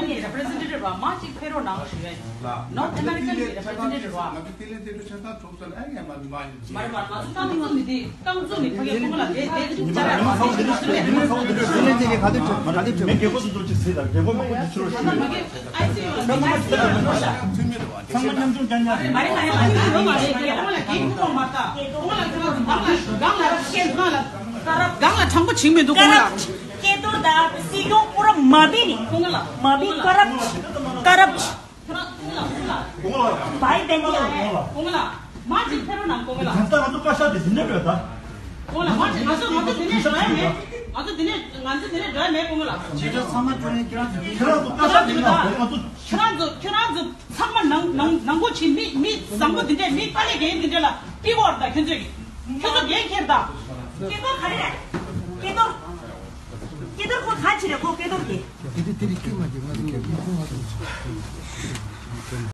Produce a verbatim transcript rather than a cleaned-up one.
American གི representative ར་མ་གཅིག་ཕེབས་རོགས་གནང་ཞུ་ཡ་ཡིན། North American གི representative ར། ང་ཚོ་དེ་ལས་དེ་འདྲ་ཆ་ཚང་གྲུབ་ཚར་ཨ་ཡ་མ་མ་ཡིན། མ་རེད་མ་རེད། ང་ཚོ་རྐང་བཙུགས་ནི་དེ་རྐང་བཙུགས་ནི་ཕ་གི་ཁོང་ལ་དེ་དེ་ཅིག་ཅར་ར་མ་ཟེར་ཞུ་ཞུ་ལས། དེ་ལས་དེ་ག་དུས་གྲུབ་ག་དུས་གྲུབ། མེ་རྒྱལ་པོ་ཚོ་ཚོ་ཅིག་ཟེར་ལ་རྒྱལ་པོ་མང་པོ་ཅིག་ཚུར་ཞུ། ཚང་མ་མཉམ་ཆུང་རྐྱང་རྐྱང་རེད། མ་རེད་མ་རེད་མ་རེད་མ་རེད། ཁོང་ལ་དེ་ཁོང་ལ་གད་མོ་མ་ལྟ། ཁོང་ལ་ཁོང་ལ་སྒང་ལ་སྒང་ལ་སྒང་ལ་སྒང་ལ་དྲང་པོ་བྱེད་མི་འདུག་ཁོང་ལ། སྐལ་རྡོར་དང་སྲིད་སྐྱོང་པུ་ར་མ་བི་ནི། ཁོང་ལ་མ་བི་ཀ་རབ་ཀ་རབ། ཁོང་ལ་ཁོང་ལ་བའི་བན་ཡ། ཁོང་ལ་མ་ཅིག་ཕེབས་རོགས་གནང་ཁོང་ལ། ད་ལྟ་ང་ཚོ་བཀའ་ཤག་དེ་འདི་འདྲ་རེད་ད། ཁོང་ལ་མ་ཅིག་ང་ཚོ་ང་ཚོ་དེ་ནས་འགྲོ་ཡ་མེད། ང་ཚོ་དེ་ནས་ང་ཚོ་དེ་ནས་འགྲོ་ཡ་མེད་ཁོང་ལ། ཇི་འདྲ་ཚང་མ་འགྲོ་ཡ་ཁྱེད་རང་ཚོ་ཁྱེད་རང་ཚོ་བཀའ་ཤག་དེ་ནང་ང་ཚོ། ཁྱེད་རང་ཚོ་ཁྱེད་རང་ཚོ་ཚང་མ་ནང་ནང་ནང་པོ་ཆེ་མི་མི་བཟང་པོ་དེ་འདྲས་མི་དཀའ་ལས་འགན་དེ་འདྲས་ལ་ཏི་བོར་ད་ཁྱོད་ཚོས་ཁྱོད་ཚོ་འགན་འཁྱེར་ད། སྐལ་རྡོར་ག་རེ་རེད། སྐལ་རྡོར། སྐལ་རྡོར་ཁོ་ག་ཅི་རེད་ཁོ་སྐལ་རྡོར་གི། དེ་དེ་དེ་རིགས་སྐྱེས་མ་རྒྱུ་ང་ཚོ་རྒྱལ་ཁོངས་ང་ཚོ།